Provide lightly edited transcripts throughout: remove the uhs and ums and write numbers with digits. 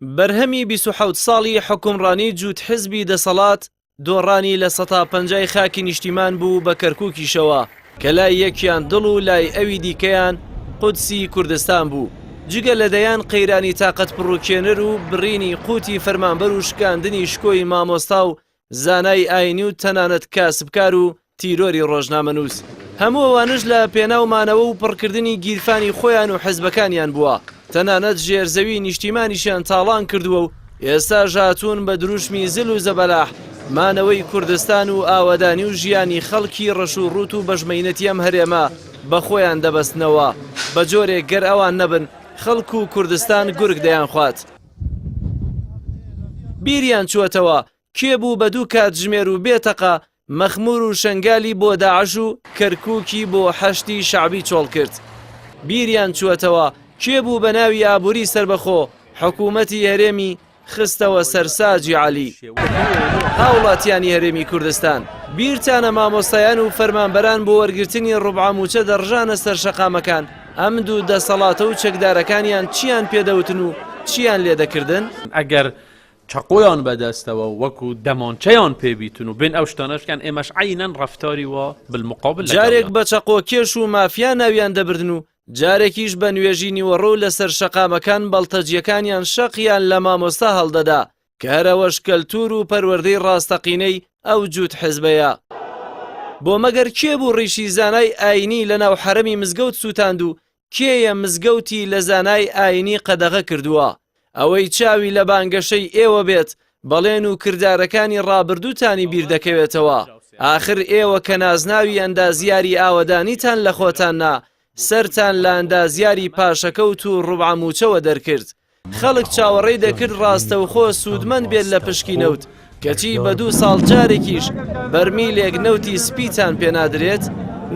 بەرهەمی 27 ساڵی حوکمڕانی جووت حزبی دەسەڵات دۆڕانی لە سەتا پەنجای خاکی نیشتیمان بوو بە کەرکوکیشەوە کە لای یەکیان دڵ و لای ئەوی دیکەیان قودسی کوردستان بوو جگە لە دەیان قەیرانی تاقەت پڕوکێنەر و بڕینی قوتی فەرمانبەر و شکاندنی شکۆی مامۆستا و زانای ئاینی و تەنانەت کاسبکار و تیرۆری ڕۆژنامەنووس. هەموو ئەوانەش لە پێناو مانەوە و پڕکردنی گیرفانی خۆیان و حزبەکانیان بووە، تەنانەت ژێرزەوی نیشتیمانیشیان تاڵان کردووە و ئێستاش هاتوون بە دروشمی زل و زەبەلاح مانەوەی کوردستان و ئاوەدانی و ژیانی خەڵکی ڕەش و ڕووت و بەشمەینەتی ئەم هەرێمە بە خۆیان دەبەستنەوە، بە جۆرێک گەر ئەوان نەبن خەڵک و کوردستان گورگ دەیانخوات. بیریان چووەتەوە کێ بوو بە دوو کاتژمێر و بێ تەقە مەخمور و شەنگالی بۆ داعش و کەرکوکی بۆ حەشدی شەعبی چۆڵ کرد؟ بیریان چووەتەوە کێ بوو بە ناوی ئابووری سەربەخۆ حکوومەتی هەرێمی خستەوە سەر ساجی عەلی؟ هاوڵاتیانی هەرێمی کوردستان بیرتانە مامۆستایان و فەرمانبەران بۆ وەرگرتنی ڕوبعە مووچە دەڕژانە سەر شەقامەکان ئەم دوو دەسەڵاتە و چەکدارەکانیان چیان پێدەوتن و چیان لێدەکردن؟ ئەگەر چەقۆیان بەدەستەوە و وەکو دەمانچەیان پێ بیتن و بێن ئەو شتانەش بکەن ئێمەش عەینەن ڕەفتاری وا بالمقابل لەگەڵیان. جارێک بە چەقۆ کێش و مافیا ناویان دەبردن و جارێکیش بە نوێژی نیوەڕۆ لەسەر شەقامەکان بەڵتەجیەکانیان شەقیان لە مامۆستا هەڵدەدا کە هەر ئەوەش کەلتور و پەروەردەی ڕاستەقینەی ئەو جووت حزبەیە. بۆ مەگەر کێ بوو ڕیشی زانای ئاینی لەناو حەرەمی مزگەوت سووتاند و کێیە مزگەوتی لە زانای ئاینی قەدەغە کردووە؟ ئەوەی چاوی لە بانگەشەی ئێوە بێت بەڵێن و کردارەکانی ڕابردووتانی بیر دەکەوێتەوە. ئاخر ئێوە کە نازناوی ئەندازیاری ئاوەدانیتان لە خۆتان نا، سەرتان لە ئەندازیاری پاشەکەوت و ڕوبعە مووچەوە دەرکرد. خەڵک چاوەڕێی دەکرد ڕاستەوخۆ سوودمەند بێت لە پشکی نەوت، کەچی بە دوو ساڵ جارێکیش بەرمیلێک نەوتی سپیتان پێنادرێت؟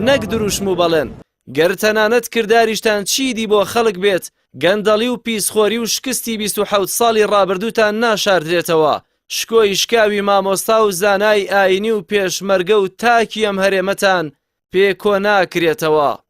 نەک دروشم و بەڵێن، گەر تەنانەت کرداریشتان چیدی بۆ خەڵک بێت، گەندەڵی و پیسخۆری و شکستی 27 ساڵی ڕابردووتان ناشاردرێتەوە، شکۆی شکاوی مامۆستا و زانای ئاینی و پێشمەرگە و تاکی ئەم هەرێمەتان پێ کۆناکرێتەوە.